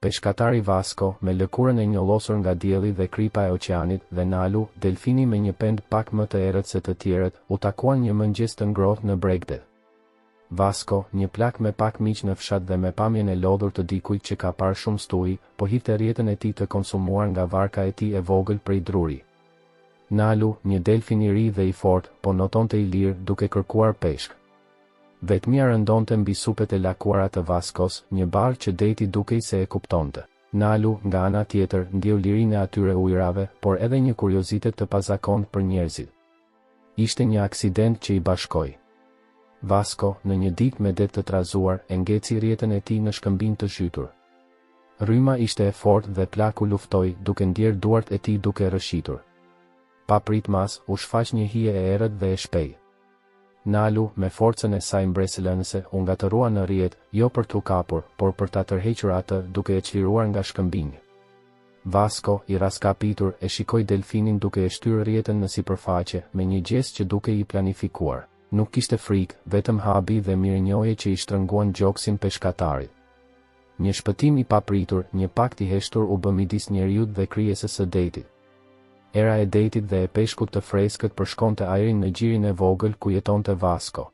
Peshkatari Vasko, me lëkurën e njollosur nga dielli dhe kripa e oqeanit, dhe Nalu, delfini me një pendë pak më të errët se të tjerët, u takuan një mëngjes të ngrohtë në bregdet. Vasko, një plak me pak miq në fshat dhe me pamjen e lodhur të dikujt që ka parë shumë stuhi, po hidhte rrjetën e tij të konsumuar nga varka e tij e vogël prej druri. Nalu, një delfin i ri dhe i fortë, po notonte i lirë, duke kërkuar peshk. Vetmia rëndonte mbi supet e lakuara të Vaskos, një barrë që deti dukej se e kuptonte. Nalu, nga ana tjetër, ndjeu lirinë e atyre ujërave, por edhe një kuriozitet të pazakontë për njerëzit. Ishte një aksident që i bashkoi. Vasko, në një ditë me det të trazuar, e ngeci rrjetën e tij në shkëmbinj të zhytur. Rryma ishte e fortë dhe plaku luftoi, duke ndjerë duart e tij duke rrëshqitur. Papritmas, u shfaq një hije e errët dhe e shpejtë. Nalu, me forcën e saj mbresëlënëse, u ngatërrua në rrjetë, jo për t'u kapur, por për ta tërhequr atë, duke e çliruar nga shkëmbinj. Vasko, i rraskapitur, e shikoi delfinin duke e shtyrë rrjetën në sipërfaqe, me një gjest që dukej i planifikuar. Nuk kishte frikë, vetëm habi dhe mirënjohje që i shtrënguan gjoksin peshkatarit. Një shpëtim i papritur, një pakt i heshtur u bë midis njeriut dhe krijesës së detit. Era e detit dhe e peshkut të freskët përshkonte ajrin në gjirin e vogël ku jetonte Vasko.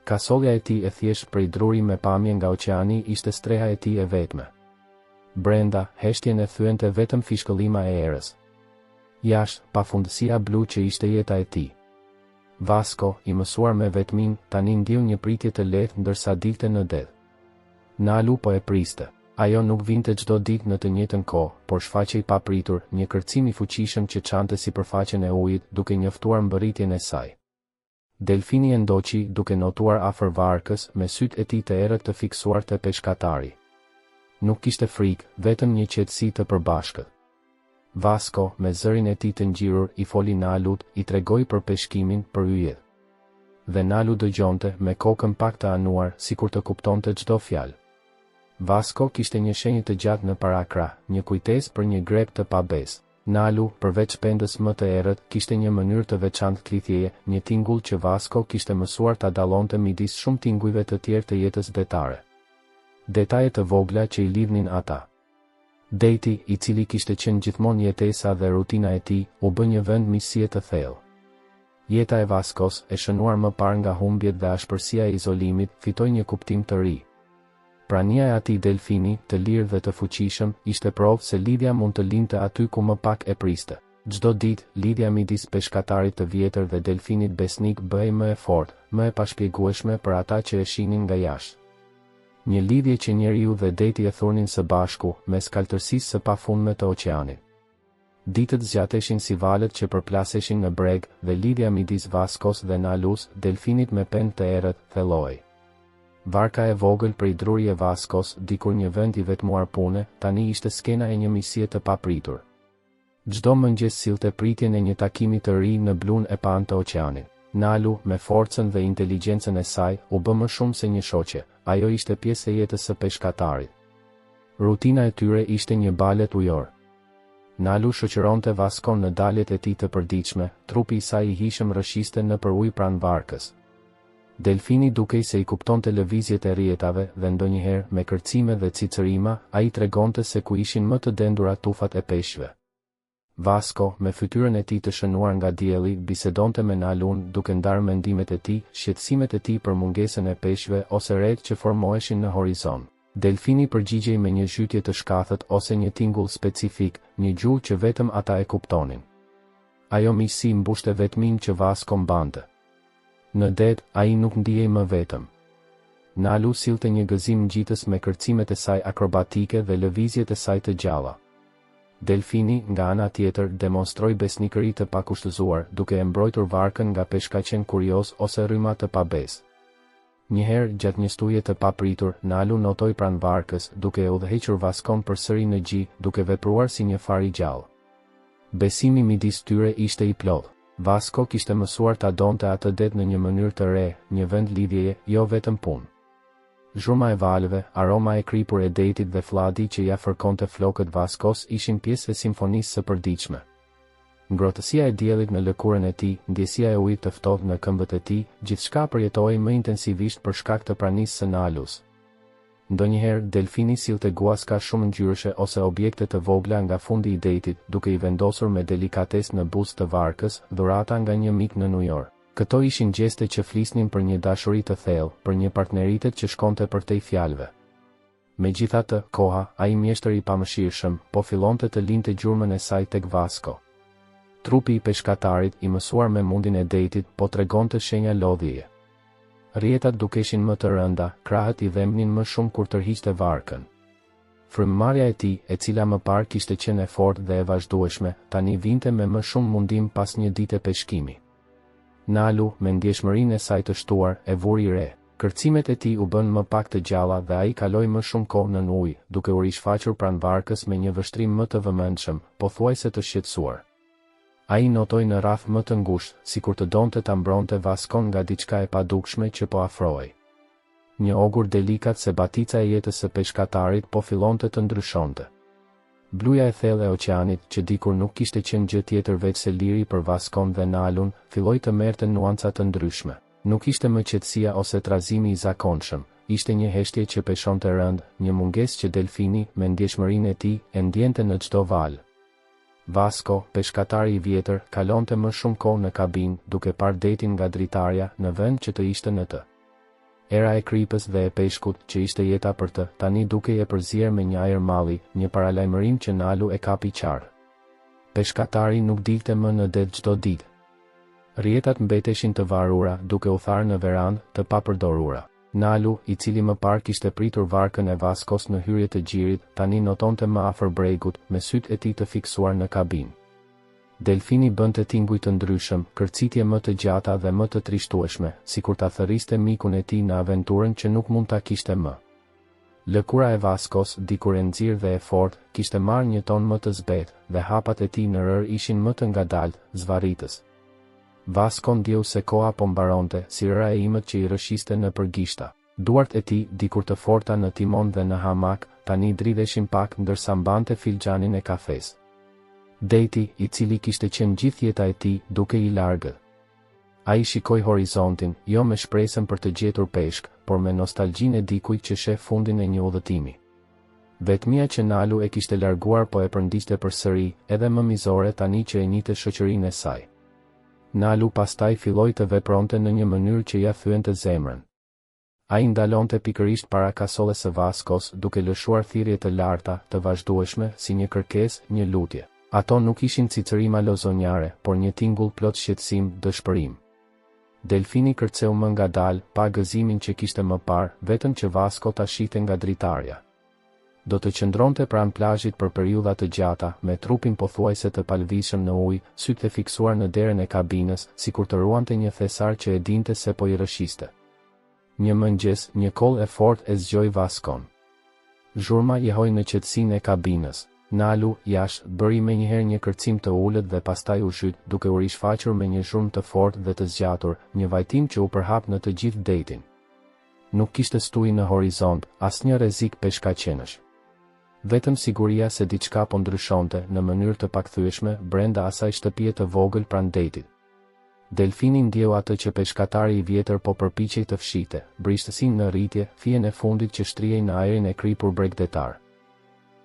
Kasollja e tij e thjeshtë prej druri me pamje nga oqeani ishte streha e tij e vetme. Brenda, heshtjen e thyente vetëm fishkëllima e erës. Jashtë, pafundësia blu që ishte jeta e tij. Vasko, i mësuar me vetminë, tani ndjeu një pritje të lehtë ndërsa dilte në det. Nalu po e priste. Ajo nuk vinte çdo ditë në të njëjtën kohë, por shfaqej papritur, një kërcim i fuqishëm që çante sipërfaqen e ujit, duke njoftuar mbërritjen e saj. Delfini e ndoqi, duke notuar afër varkës, me sytë e tij të errët të fiksuar te peshkatari. Nuk kishte frikë, vetëm një qetësi të përbashkët. Vasko, me zërin e tij të ngjirur, i foli Nalut, i tregoi për peshkimin, për yjet. Dhe Nalu dëgjonte, me kokën pak të anuar, sikur të kuptonte çdo fjalë. Vasko kishte një shenjë të gjatë në parakrah, një kujtesë për një grep të pabesë. Nalu, përveç pendës më të errët, kishte një mënyrë të veçantë klithjeje, një tingull që Vasko kishte mësuar ta dallonte midis shumë tingujve të tjerë të jetës detare. Detaje të vogla që i lidhnin ata. Deti, i cili kishte qenë gjithmonë jetesa dhe rutina e tij, u bë një vend miqësie të thellë. Jeta e Vaskos, e shënuar më parë nga humbjet dhe ashpërsia e izolimit, fitoi një kuptim të ri. Prania e atij delfini, të lirë dhe të fuqishëm, ishte provë se lidhja mund të lindte aty ku më pak e priste. Çdo ditë, lidhja midis peshkatarit të vjetër dhe delfinit besnik bëhej më e fortë, më e pashpjegueshme për ata që e shihnin nga jashtë. Një lidhje që njeriu dhe deti e thurnin së bashku, mes kaltërsisë së pafundme të oqeanit. Ditët zgjateshin si valët që përplaseshin në breg, dhe lidhja midis Vaskos dhe Nalus, delfinit me pendë të errët, thellohej. Varka e vogël prej druri e Vaskos, dikur një vend i vetmuar pune, tani ishte skena e një miqësie të papritur. Çdo mëngjes sillte pritjen e një takimi të ri në blunë e paanë të oqeanit. Nalu, me forcën dhe inteligjencën e saj, u bë më shumë se një shoqe, ajo ishte pjesë e jetës së peshkatarit. Rutina e tyre ishte një balet ujor. Nalu shoqëronte Vaskon në daljet e tij të përditshme, trupi i saj i hijshëm rrëshqiste nëpër ujë pranë varkës. Delfini dukej se i kuptonte lëvizjet e rrjetave dhe ndonjëherë, me kërcime dhe cicërima, ai tregonte se ku ishin më të dendura tufat e peshqve. Vasko, me fytyrën e tij të shënuar nga dielli, bisedonte me Nalun, duke ndarë mendimet e tij, shqetësimet e tij për mungesën e peshqve ose retë që formoheshin në horizont. Delfini përgjigjej me një zhytje të shkathët ose një tingull specifik, një gjuhë që vetëm ata e kuptonin. Ajo miqësi mbushte vetminë që Vasko mbante. Në det, ai nuk ndihej më vetëm. Nalu sillte një gëzim ngjitës me kërcimet e saj akrobatike dhe lëvizjet e saj të gjalla. Delfini, nga ana tjetër, demonstroi besnikëri të pakushtëzuar, duke e mbrojtur varkën nga peshkaqenë kuriozë ose rryma të pabesë. Një herë, gjatë një stuhie të papritur, Nalu notoi pranë varkës, duke e udhëhequr Vaskon përsëri në gji, duke vepruar si një far i gjallë. Besimi midis tyre ishte i plotë. Vasko kishte mësuar ta donte atë det në një mënyrë të re, një vend lidhjeje, jo vetëm punë. Zhurma e valëve, aroma e kripur e detit dhe flladi që ia fërkonte flokët Vaskos ishin pjesë e simfonisë së përditshme. Ngrohtësia e diellit në lëkurën e tij, ndjesia e ujit të ftohtë në këmbët e tij, gjithçka përjetohej më intensivisht për shkak të pranisë së Nalus. Ndonjëherë, delfini sillte guaska shumëngjyrëshe ose objekte të vogla nga fundi i detit, duke i vendosur me delikatesë në buzë të varkës, dhurata nga një mik nënujor. Këto ishin gjeste që flisnin për një dashuri të thellë, për një partneritet që shkonte përtej fjalëve. Megjithatë, koha, ai mjeshtër i pamëshirshëm, po fillonte të linte gjurmën e saj tek Vasko. Trupi i peshkatarit, i mësuar me mundin e detit, po tregonte shenja lodhjeje. Rrjetat dukeshin më të rënda, krahët i dhembnin më shumë kur tërhiqte varkën. Frymëmarrja e tij, e cila më parë kishte qenë e fortë dhe e vazhdueshme, tani vinte me më shumë mundim pas një dite peshkimi. Nalu, me ndjeshmërinë e saj të shtuar, e vuri re. Kërcimet e tij u bënë më pak të gjalla dhe ai kaloi më shumë kohë nën ujë, duke u rishfaqur pranë varkës me një vështrim më të vëmendshëm, pothuajse të shqetësuar. Ai notoi në rrathë më të ngushtë, sikur të donte ta mbronte Vaskon nga diçka e padukshme që po afrohej. Një ogur delikat se batica e jetës së peshkatarit po fillonte të ndryshonte. Bluja e thellë e oqeanit, që dikur nuk kishte qenë gjë tjetër veçse liri për Vaskon dhe Nalun, filloi të merrte nuanca të ndryshme. Nuk ishte më qetësia ose trazimi i zakonshëm, ishte një heshtje që peshonte rëndë, një mungesë që delfini, me ndjeshmërinë e tij, e ndjente në çdo valë. Vasko, peshkatari i vjetër, kalonte më shumë kohë në kabinë, duke parë detin nga dritarja, në vend që të ishte në të. Era e kripës dhe e peshkut, që ishte jeta për të, tani dukej e përzier me një ajër malli, një paralajmërim që Nalu e kapi qartë. Peshkatari nuk dilte më në det çdo ditë. Rrjetat mbeteshin të varura, duke u tharë në verandë, të papërdorura. Nalu, i cili më parë kishte pritur varkën e Vaskos në hyrje të gjirit, tani notonte më afër bregut, me sytë e tij të fiksuar në kabinë. Delfini bënte tinguj të ndryshëm, kërcitje më të gjata dhe më të trishtueshme, sikur ta thërriste mikun e tij në aventurën që nuk mund ta kishte më. Lëkura e Vaskos, dikur e nxirë dhe e fortë, kishte marrë një ton më të zbehtë, dhe hapat e tij në rërë ishin më të ngadaltë, zvarritës. Vasko ndjeu se koha po mbaronte, si rëra e imët që i rrëshqiste nëpër gishta. Duart e tij, dikur të forta në timon dhe në hamak, tani dridheshin pak ndërsa mbante filxhanin e kafesë. Deti, i cili kishte qenë gjithë jeta e tij, dukej i largët. Ai shikoi horizontin, jo me shpresën për të gjetur peshk, por me nostalgjinë e dikujt që sheh fundin e një udhëtimi. Vetmia që Nalu e kishte larguar po e përndiqte përsëri, edhe më mizore tani që e njihte shoqërinë e saj. Nalu pastaj filloi të vepronte në një mënyrë që ia thyente zemrën. Ai ndalonte pikërisht para kasolles së Vaskos, duke lëshuar thirrje të larta, të vazhdueshme, si një kërkesë, një lutje. Ato nuk ishin cicërima lozonjare, por një tingull plot shqetësim, dëshpërim. Delfini kërceu më ngadalë, pa gëzimin që kishte më parë, vetëm që Vasko ta shihte nga dritarja. Do të qëndronte pranë plazhit për periudha të gjata, me trupin pothuajse të palëvizshëm në ujë, sytë e fiksuar në derën e kabinës, sikur të ruante një thesar që e dinte se po i rrëshqiste. Një mëngjes, një kollë e fortë e zgjoi Vaskon. Zhurma jehoi në qetësinë e kabinës. Nalu, jashtë, bëri menjëherë një kërcim të ulët dhe pastaj u zhyt, duke u rishfaqur me një zhurmë të fortë dhe të zgjatur, një vajtim që u përhap në të gjithë detin. Nuk kishte stuhi në horizont, asnjë rrezik peshkaqenësh. Vetëm siguria se diçka po ndryshonte, në mënyrë të pakthyeshme, brenda asaj shtëpie të vogël pranë detit. Delfini ndjeu atë që peshkatari i vjetër po përpiqej të fshihte, brishtësinë në rritje, fijen e fundit që shtrihej në ajrin e kripur bregdetar.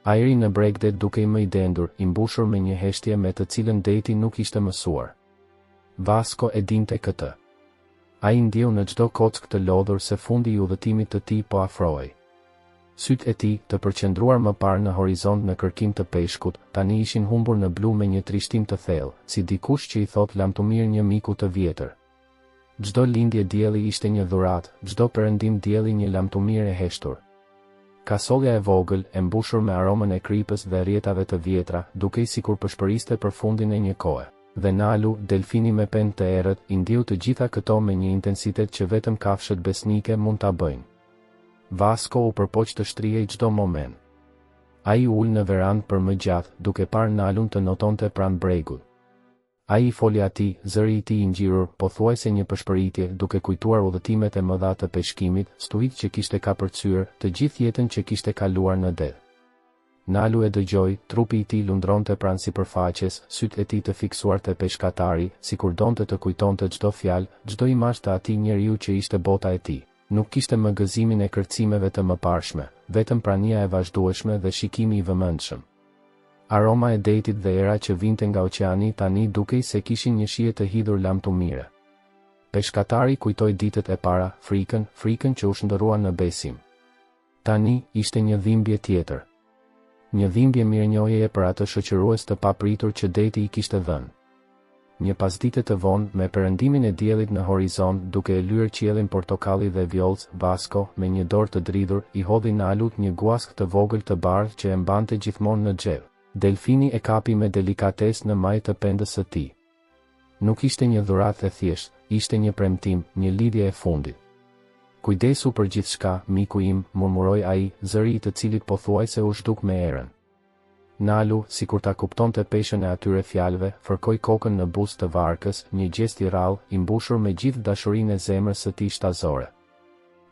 Ajri në bregdet dukej më i dendur, i mbushur me një heshtje me të cilën deti nuk ishte mësuar. Vasko e dinte këtë. Ai ndjeu në çdo kockë të lodhur se fundi i udhëtimit të tij po afrohej. Sytë e tij, të përqendruar më parë në horizont në kërkim të peshkut, tani ishin humbur në blu me një trishtim të thellë, si dikush që i thotë lamtumirë një miku të vjetër. Çdo lindje dielli ishte një dhuratë, çdo perëndim dielli një lamtumirë e heshtur. Kasollja e vogël, e mbushur me aromën e kripës dhe rrjetave të vjetra, dukej sikur pëshpëriste për fundin e një kohe. Dhe Nalu, delfini me pendë të errët, i ndjeu të gjitha këto me një intensitet që vetëm kafshët besnike mund ta bëjnë. Vasko u përpoq të shtrihej çdo moment. Ai u ul në verandë për më gjatë, duke parë Nalun të notonte pranë bregut. Ai i foli atij, zëri i tij i ngjirur, pothuajse një pëshpëritje, duke kujtuar udhëtimet e mëdha të peshkimit, stuhitë që kishte kapërcyer, të gjithë jetën që kishte kaluar në det. Nalu e dëgjoi, trupi i tij lundronte pranë sipërfaqes, sytë e tij të fiksuar te peshkatari, sikur donte të kujtonte çdo fjalë, çdo imazh të atij njeriu që ishte bota e tij. Nuk kishte më gëzimin e kërcimeve të mëparshme, vetëm prania e vazhdueshme dhe shikimi i vëmendshëm. Aroma e detit dhe era që vinte nga oqeani tani dukej se kishin një shije të hidhur lamtumire. Peshkatari kujtoi ditët e para, frikën, frikën që u shndërrua në besim. Tani, ishte një dhimbje tjetër. Një dhimbje mirënjohjeje për atë shoqërues të papritur që deti i kishte dhënë. Një pasdite të vonë, me perëndimin e diellit në horizont duke e lyer qiellin portokalli dhe vjollcë, Vasko, me një dorë të dridhur, i hodhi Nalut një guaskë të vogël të bardhë që e mbante gjithmonë në xhep. Delfini e kapi me delikatesë në majë të pendës së tij. Nuk ishte një dhuratë e thjeshtë, ishte një premtim, një lidhje e fundit. Kujdesu për gjithçka, miku im, murmuroi ai, zëri i të cilit pothuajse u zhduk me erën. Nalu, sikur ta kuptonte peshën e atyre fjalëve, fërkoi kokën në buzë të varkës, një gjest i rrallë, i mbushur me gjithë dashurinë e zemrës së tij shtazore.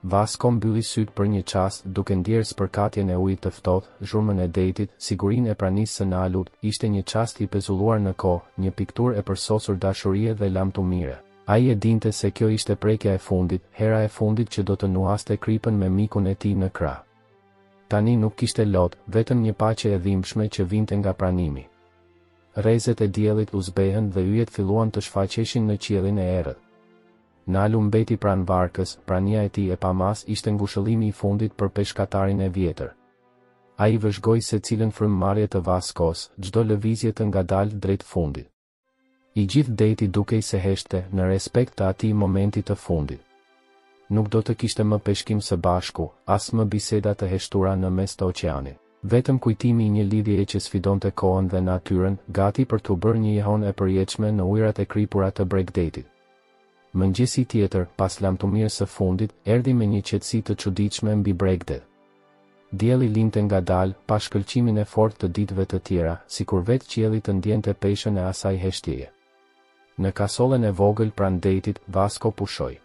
Vasko mbylli sytë për një çast, duke ndjerë spërkatjen e ujit të ftohtë, zhurmën e detit, sigurinë e pranisë së Nalut, ishte një çast i pezulluar në kohë, një pikturë e përsosur dashurie dhe lamtumire. Ai e dinte se kjo ishte prekja e fundit, hera e fundit që do të nuhaste kripën me mikun e tij në krah. Tani nuk kishte lot, vetëm një paqe e dhimbshme që vinte nga pranimi. Rrezet e diellit u zbehën dhe yjet filluan të shfaqeshin në qiellin e errët. Nalu mbeti pranë varkës, prania e tij e pamasë ishte ngushëllimi i fundit për peshkatarin e vjetër. Ai vëzhgoi secilën frymëmarrje të Vaskos, çdo lëvizje të ngadaltë drejt fundit. I gjithë deti dukej se heshtte, në respekt të atij momenti të fundit. Nuk do të kishte më peshkim së bashku, as më biseda të heshtura në mes të oqeanit. Vetëm kujtimi i një lidhjeje që sfidonte kohën dhe natyrën, gati për t'u bërë një jehonë e përjetshme në ujërat e kripura të bregdetit. Mëngjesi tjetër, pas lamtumirës së fundit, erdhi me një qetësi të çuditshme mbi bregdet. Dielli lindte ngadalë, pa shkëlqimin e fortë të ditëve të tjera, sikur vetë qielli të ndjente peshën e asaj heshtjeje. Në kasollen e vogël pranë detit, Vasko pushoi.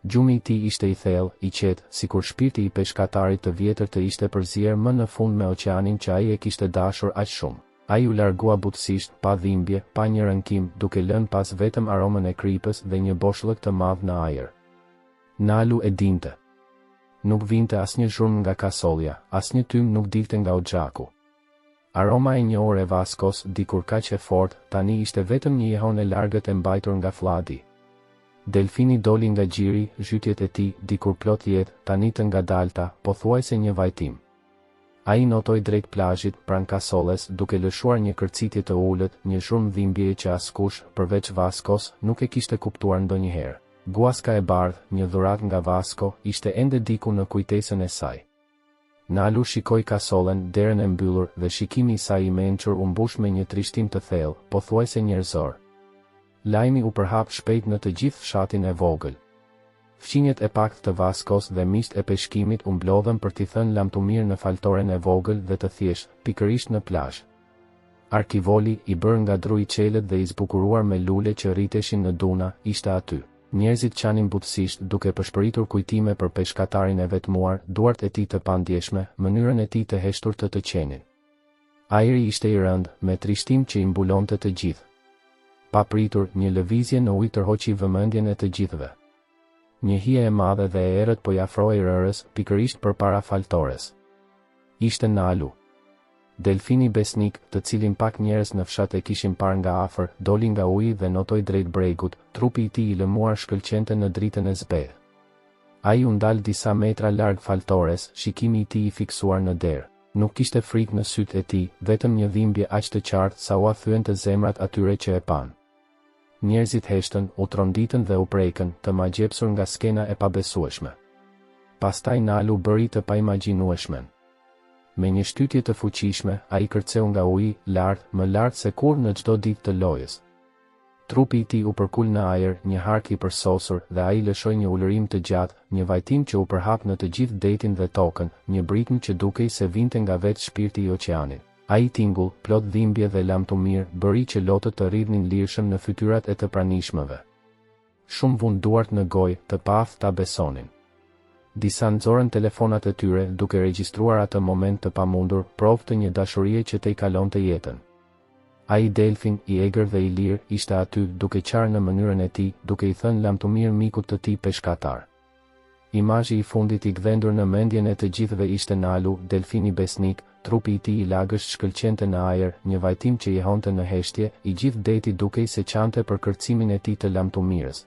Gjumi i tij ishte i thellë, i qetë, sikur shpirti i peshkatarit të vjetër të ishte përzier më në fund me oqeanin që ai e kishte dashur aq shumë. Ai u largua butësisht, pa dhimbje, pa një rënkim, duke lënë pas vetëm aromën e kripës dhe një boshllëk të madh në ajër. Nalu e dinte. Nuk vinte asnjë zhurmë nga kasollja, asnjë tym nuk dilte nga oxhaku. Aroma e njohur e Vaskos, dikur kaq e fortë, tani ishte vetëm një jehonë e largët e mbajtur nga flladi. Delfini doli nga gjiri, zhytjet e tij, dikur plot jetë, tani të ngadalta, pothuajse një vajtim. Ai notoi drejt plazhit, pranë kasolles, duke lëshuar një kërcitje të ulët, një zhurmë dhimbjeje që askush, përveç Vaskos, nuk e kishte kuptuar ndonjëherë. Guaska e bardhë, një dhuratë nga Vasko, ishte ende diku në kujtesën e saj. Nalu shikoi kasollen, derën e mbyllur, dhe shikimi i saj i mençur u mbush me një trishtim të thellë, pothuajse njerëzor. Lajmi u përhap shpejt në të gjithë fshatin e vogël. Fqinjët e paktë të Vaskos dhe miqtë e peshkimit u mblodhën për t'i thënë lamtumirë në faltoren e vogël dhe të thjeshtë, pikërisht në plazh. Arkivoli, i bërë nga dru i çelët dhe i zbukuruar me lule që rriteshin në duna, ishte aty. Njerëzit qanin butësisht, duke pëshpëritur kujtime për peshkatarin e vetmuar, duart e tij të pandjeshme, mënyrën e tij të heshtur të të qenit. Ajri ishte i rëndë, me trishtim që i mbulonte të gjithë. Papritur, një lëvizje në ujë tërhoqi vëmendjen e të gjithëve. Një hije e madhe dhe e errët po i afrohej rërës, pikërisht përpara faltores. Ishte Nalu. Delfini besnik, të cilin pak njerëz në fshat e kishin parë nga afër, doli nga uji dhe notoi drejt bregut, trupi i tij i lëmuar shkëlqente në dritën e zbehtë. Ai u ndal disa metra larg faltores, shikimi i tij i fiksuar në derë. Nuk kishte frikë në sytë e tij, vetëm një dhimbje aq të qartë sa ua thyente zemrat atyre që e panë. Njerëzit heshtën, u tronditën dhe u prekën, të magjepsur nga skena e pabesueshme. Pastaj Nalu bëri të paimagjinueshmen. Me një shtytje të fuqishme, ai kërceu nga uji, lart, më lart se kurrë në çdo ditë të lojës. Trupi i tij u përkul në ajër, një hark i përsosur, dhe ai lëshoi një ulërimë të gjatë, një vajtim që u përhap në të gjithë detin dhe tokën, një britmë që dukej se vinte nga vetë shpirti i oqeanit. Ai tingull, plot dhimbje dhe lamtumirë, bëri që lotët të rridhnin lirshëm në fytyrat e të pranishmëve. Shumë vunë duart në gojë, të paaftë ta besonin. Disa nxorën telefonat e tyre, duke regjistruar atë moment të pamundur, provë të një dashurie që tejkalonte jetën. Ai delfin, i egër dhe i lirë, ishte aty, duke qarë në mënyrën e tij, duke i thënë lamtumirë mikut të tij peshkatar. Imazhi i fundit i gdhendur në mendjen e të gjithëve ishte Nalu, delfini besnik, trupi i tij i lagësht shkëlqente në ajër, një vajtim që jehonte në heshtje, i gjithë deti dukej se qante për kërcimin e tij të lamtumirës.